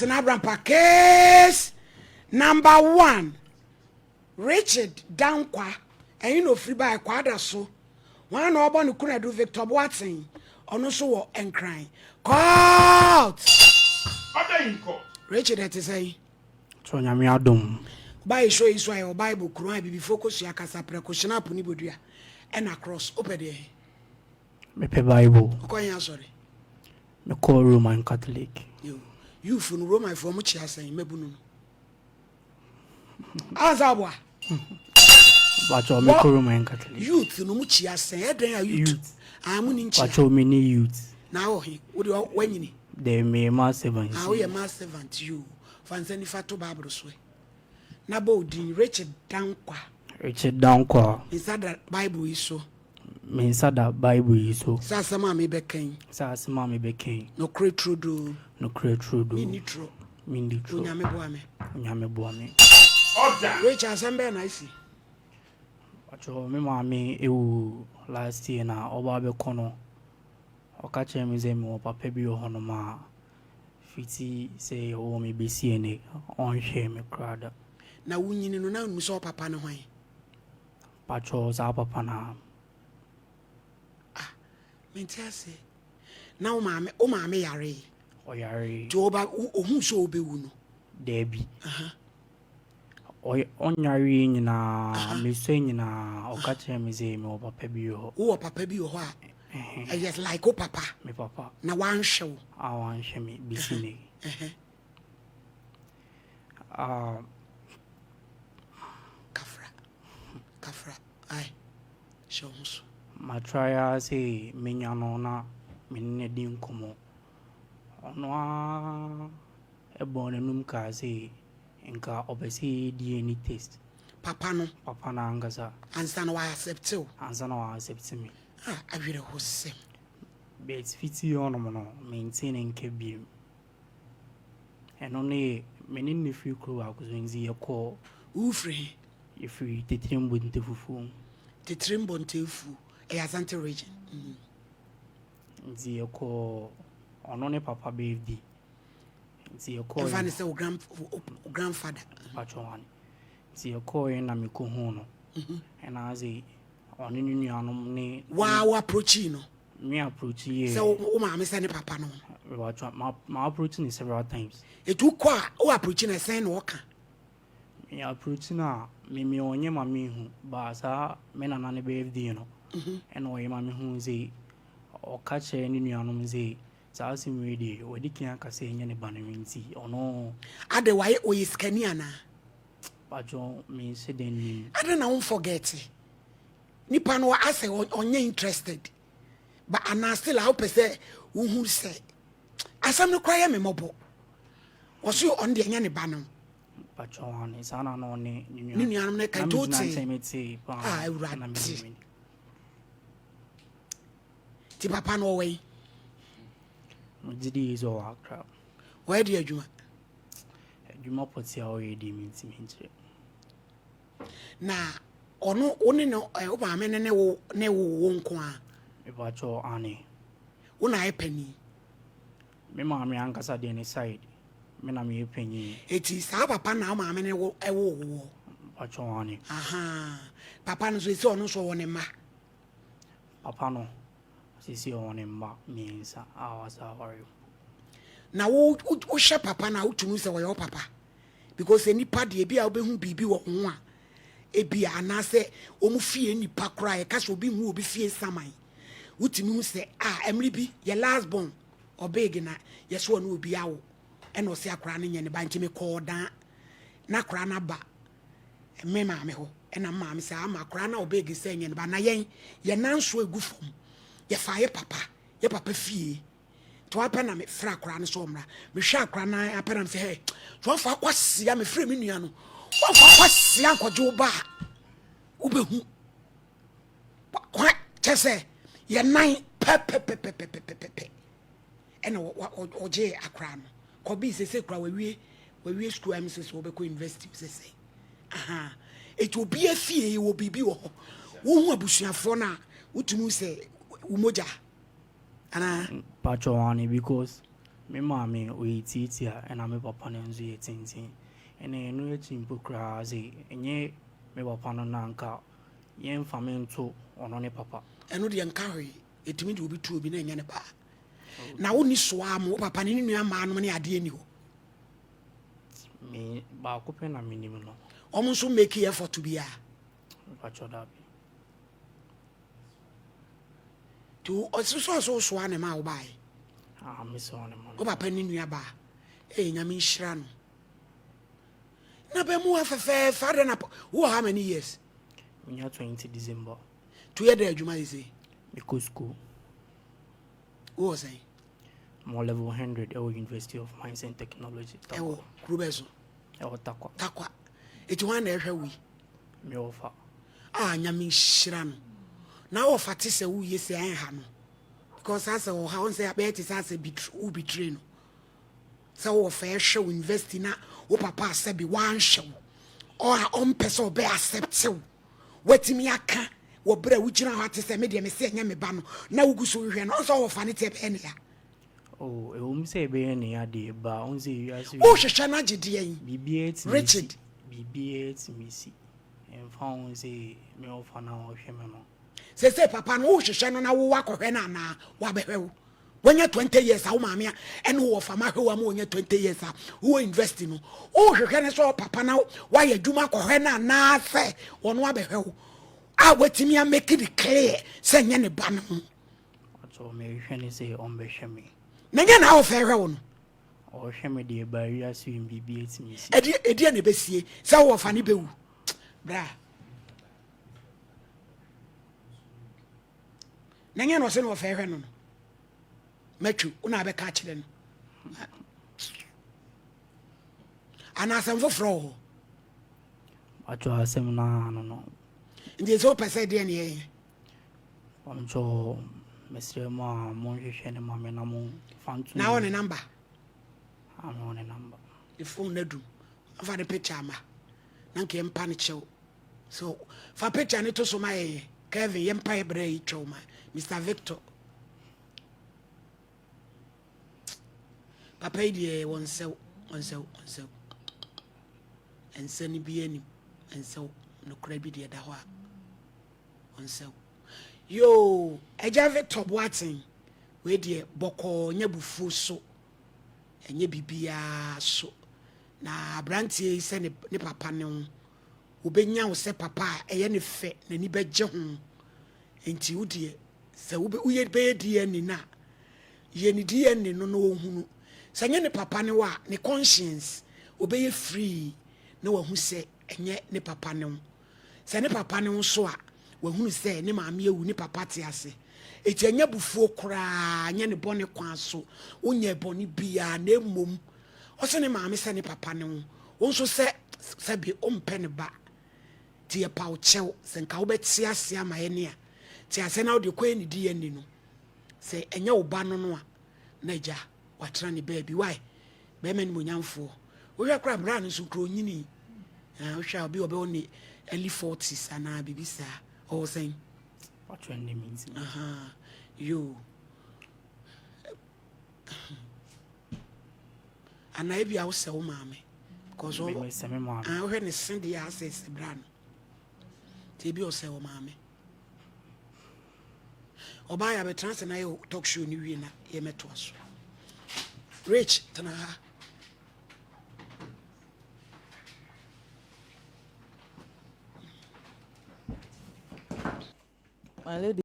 Atena Abrampa case number one. Richard Dankwa, ɛhe na ofiri bae? Kwada so. Hwan na ɔbɔ no kunadu? Victor Boateng, ɔno nso wɔ Nkran. Court! Order in court. Richard, ɛte sɛn? So Nyame adom. Bae show yi so a yɛwɔ Bible, Quran, Abibifoɔ kosua, kasa prɛko, hyena ne bodua ɛna cross. Wopɛ deɛ? Mepɛ Bible. Wokɔ yɛn asɔre? Mekɔ Roman Catholic. Yo. Youth no, Romanfoɔ mo kyea sɛn mabunu no ansa aboa? Bakyɛ, mekɔ Roman Catholic. Youth no mo kyea sɛn? Ɛdɛn a youth? Youth. Ah, mo ni nkyea. Bakyɛ, me ne youth. Na awɔ he? Wode wanyini? De me ma servant. Ah, woyɛ ma servant. You fa nsa nifa to Bible so ɛ na bɔ wo din, Richard Dankwa. Richard Dankwa. Nsa da Bible yi so. Me nsa da Bible yi so. Sɛ asɛm a mebɛka yi. Sɛ asɛm a mebɛka yi. Nokorɛ turodoo. Nokorɛ turodoo. Menni torɔ. Menni torɔ. Onyame boa me. Onyame boa me. Order. Richard, asɛm bɛɛ na asi? Bakyɛ, me maame ewu last year na ɔba abɛkɔ no, ɔka kyerɛ me sɛ mewɔ papa bi wɔ hɔnom a fiti sɛ yɛwɔ me bɛsi ɛnɛ ɔnhwɛ me koraa da. Na wonyini no na wonim sɛ ɔpapa ne hwan? Bakyɛ, saa papa na. Mente ase. Na wo maame yaree? Ɔyare. Nti ɔba ohuu sɛ wobɛwu no? Daabi. Ɔnyareɛ nyinaa, mesua nyinaa, ɔka kyerɛ me sɛ mewɔ papa bi wɔ hɔ. Wowɔ papa bi wɔ hɔ a ɛyɛ like wo papa? Me papa. Na wanhwɛ wo? A wanhwɛ me bɛsi ne. Ah, Kafra, kafra, ai, hyɛ wo ho so. Matry ara sɛ menya no na me ne no di nkɔmmɔ. Ɔno ara ɛbɔɔ n'anum kaa sɛ nka ɔpɛ sɛ yɛyɛ DNA test. Papa no? Papa no ankasa. Ansa na waaccept wo? Ansa na waaccept me. Ah, awerɛhosɛm. But fiti hɔnom no, mente ne nka biom. Ɛno ne yɛ me ne no firi kuro baako so nti yɛkɔɔ. Wofiri he? Yɛfiri Tetirim Bontefufuo. Tetirim Bontefuo, ɛyɛ Asante Region. Nti yɛkɔɔ ɔno ne papa birthday nti yɛkɔɔ. Ɛmfa ne sɛ wo grandfather. Patwɔwane nti yɛkɔɔ na mekɔhuu no ɛna sɛ ɔne ne nuanom ne. Waa, wo approach no? Me approach yɛ. Sɛ wo maame sɛ ne papa no ho. Patwɔ, ma approach ne several times. Ɛtu kɔ a wo approach no, ɛsɛn na ɔka? Me approach no a, me ɔnyɛ ma mehu ba saa me nana ne birthday no ɛna ɔyɛ ma mehu sɛ ɔka kyerɛ ne nuanom sɛ saa asɛm wei deɛ wɔde kan aka sɛ ɛnyɛ ne ba no nti ɔno. Ade wayɛ ɔyɛ sikani anaa? Patwɔ, menhyɛ dɛn nim. Ade na womforget nipa no asɛ ɔnyɛ interested ba anaa still a wopɛ sɛ wohu sɛ asɛm no koraa yɛ me mmɔbɔ, ɔso ɔno deɛ ɛnyɛ ne ba no? Patwɔ, ane saa na ɔne ne ne nuanom no ka na nti megyina wote nkyɛn metee paa. Ah, Awurade. Na menim. Nti papa no ɔwɔ yi? Megye di sɛ ɔwɔ Akra. Ɔyɛ de adwuma? Adwuma pɔte a ɔyɛ deɛ mentimi nkyerɛ. Na ɔno wo ne no wo maame ne ne wo nko a? Mepatwɔ, ane. Wo na ayɛ panin? Me maame ankasa deɛ ne side, me na meyɛ panyin. Eti saa papa na wo maame ne wo ɛwo wo? Patwɔ, ane. Aha, papa no nso esi ɔno nso ɔwɔ ne mma? Papa no sisi ɔwɔ ne mma mmiɛnsa a wasa aware. Na wo wohwɛ papa no a, wotumi sɛ ɔyɛ wo papa? Because nipa deɛ, ebi a wobɛhu biribi wɔ ho a ebi a anaasɛ wɔn fie nipa koraa yɛka sɛ obi hu obi fie saman, wotumi hu sɛ a ɛmiri bi yɛ last born ɔbeegi na yɛsɛ ɔne obi awo ɛna ɔsɛ akwaraa no nyɛ ne ba, nti mekɔɔ dan na akwaraa no aba me maame hɔ ɛna maame sɛ ama akwaraa no a ɔbeegi sɛ nyɛ ne ba na yɛn yɛn nan so egu fam yɛfa yɛ papa fie nti wapɛ na mefrɛ akwaraa no sɛ ɔmmra. Mehwɛ akwaraa no apɛ na mesɛ hɛ nti wamfa akwasia. Mefrɛ me nua no, wamfa akwasia nkɔgye wo ba a wobɛhu kwa kyɛ sɛ yɛnan pɛpɛpɛpɛpɛpɛ ɛna ɔgye akwaraa no kɔbii sɛ kora wawie school ɛm sɛ wɔbɛkɔ university sɛ aha ɛti obi afie wɔ biribi wɔ hɔ, wohu abusuafoɔ no a wotumi sɛ wo mogya anaa? Patwɔ, ane, because Me maame ɔyɛ tiatia ɛna me papa no nso yɛ tenten. Ɛna ɛno akyi mpo koraa sɛ ɛnyɛ me papa no na anka yɛmfa me nto ɔno ne papa. Ɛno deɛ nka hwee. Ɛtumi de obi to obi na ɛnyɛ ne paa. Na wonni soa mo, wo papa ne ne nua mmaa nom ne adeɛ nni hɔ. Me baako pɛ na menim no. Wɔn nso make effort biara. Mpakyɛ dabi. Nti ɔsosɔ so wosoa ne ma a wobaeɛ. Ah, me soa ne ma. Wo papa ne nua baa. Ee, Nyame nhyira no. Na bɛ mu afɛfɛɛfɛ adɛn na wowɔ how many years? Menya 20 December. To yɛ dɛ adwuma sese? Mekɔ school. Wowɔ sɛn? Mewɔ level 100 ɛwɔ University of Mines and Technology. Tarkwa. Ɛwɔ kuro bɛɛ so? Ɛwɔ Tarkwa. Tarkwa. Eti hwan na ɛhwɛ wo yi? Me wɔfa. Ah, Nyame nhyira no. Na wɔfa te sɛ woyɛ sɛ ɛnha no. Because asɛ ɔha wɔn sɛ abɛyɛ te sɛ asɛ wo betray no. Sɛ wowɔ fɛ hwɛ wo university na wo papa asɛ bi wanhwɛ wo. Ɔ a ɔmpɛ sɛ ɔbɛ accept wo. Watumi aka wɔ berɛ a wogyina hɔ ate sɛ me deɛ mese ɛnyɛ me ba no na wogu so hwehwɛ no. Ɔn sɛ ɔwɔ fa ne te ɛbɛyɛ ne ya. Oh, ɛwɔ mu sɛ ɛbɛyɛ ne ya deɛ, ba ɔn sɛ wiase. Wohwehwɛ no agye deɛ yi. Biribiara tumi si. Richard. Biribiara tumi si. Ɛmfa ho sɛ me ɔfa no a ɔhwɛ me no. Sese papa no wohwehwɛ no na wowɔ akɔhwɛ no anaa wabɛhwɛ wo. Wanya 20 years a wo maame a ɛne wo wɔfa ma hwɛ wo ama wɔnya 20 years a wowɔ university no. Wohwehwɛ no sɛ papa na wayɛ adwuma akɔhwɛ no anaasɛ ɔno abɛhwɛ wo a watumi a make it clear sɛ nyɛ ne ba no ho. Ɔtɔ mehwehwɛ no sɛ ɔmbɛhwɛ me. Na nyɛ na awɔfɛ hwɛ wo no. Ɔhwɛ me deɛ ba wiase yi biribi atumi si. Ɛdeɛ ɛdeɛ na ɛbɛsie sɛ wo wɔfa ne bɛwu. Bra. Na nyɛ na ɔsɛ na wɔfɛ hwɛ no no. Matthew, wo na abɛka akyerɛ no. Ana asɛm foforɔ wɔ hɔ? Atwa asɛm no ano no. Nti sɛ wopɛ sɛ deɛ ne yɛyɛ? Ɔnkyɛ mesrɛ mu a monhwehwɛ ne ma me na momfa nto. Na wɔ ne number? Ah, mewɔ ne number. Ne phone no adum. Fa ne picture ama. Na nka yɛmpa ne kyɛw. So fa picture ne to so ma yɛyɛ. Kevin yɛmpa yɛ brɛ yi twɛw ma Mr. Victor. Papa yi deɛ wɔnsɛw, wɔnsɛw, wɔnsɛw. Ɛnsɛ no bi anim, ɛnsɛw. Nokorɛ bi deɛ da hɔ a, ɔnsɛw. Yoo, Agya Victor Boateng, wei deɛ bɔkɔɔ nyɛ bufuo so, ɛnyɛ biribiara so. Na aberanteɛ yi sɛ ne, ne papa ne ho, obɛnya wo sɛ papa a ɛyɛ ne fɛ, n'ani bɛgye ho. Nti wo deɛ, sɛ woyɛ bɛyɛ DNA no a, yɛ ne DNA no na ɔhunu. Sɛ nyɛ ne papa ne wo a, ne conscience, obɛyɛ free na wahu sɛ ɛnyɛ ne papa ne wo. Sɛ ne papa ne wo so a, wahunu sɛ ne maame awu, ne papa te ase. Eti ɛnyɛ bufuo koraa, nyɛ ne bɔne kwan so, wonyɛ bɔne biara, na mmom ɔsɛ ne maame sɛ ne papa ne wo. Wo nso sɛ sɛbe wompɛ ne ba. Nti yɛpa wo kyɛw, sɛ nka wobɛte ase ama yɛne a, te ase na wode kɔyɛ ne DNA no. Sɛ ɛnyɛ wo ba no no a, na agya watena ne baabi. Why? Bɛrima nimonyamfoɔ. Wohwɛ koraa bra no nso kuro nyini. Wohwɛ a obi ɔbɛwɔ ne early 40s anaa biribi saa. Ɔwɔ sɛn? Watwerɛ ne mi nti. Aha. Yo. Anaa ebi a wosɛ wo maame. Because Mesɛ me maame. Ah, wohwɛ ne se deɛ asɛ sɛ bra no. Nti ebi ɔsɛ wo maame. Ɔbaa yɛ abɛtena ase na yɛ talk show no wie na yɛmɛtoa so. Rich tena ha. My lady.